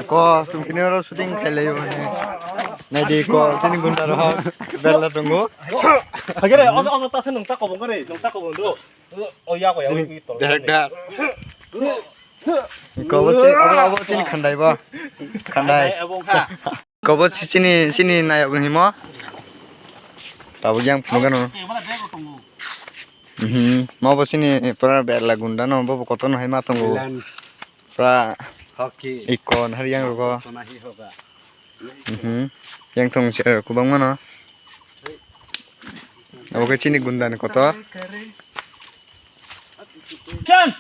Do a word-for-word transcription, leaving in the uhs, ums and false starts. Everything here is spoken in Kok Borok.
Ko sungkini oro shooting khailai mane. Naidi ko sini gunda rok berla tongo. Hagere ojo ojo ta nung ta kobong kare nung ta kobong do. O ya ko ya. Director. Ko bo si abo abo sini khandai bo. Khandai. Abong ha. Kobo si chini, chini nayok ni himo. Tabuk yang phunuk ano. Mhm. Mo bo sini pura berla gunda no, bo kotor no hai ma tongo. Pura ikon hari yang rogo. Mhm. Yang tong si kubang mano. Abo ke chini gunda ni kotor. Chan!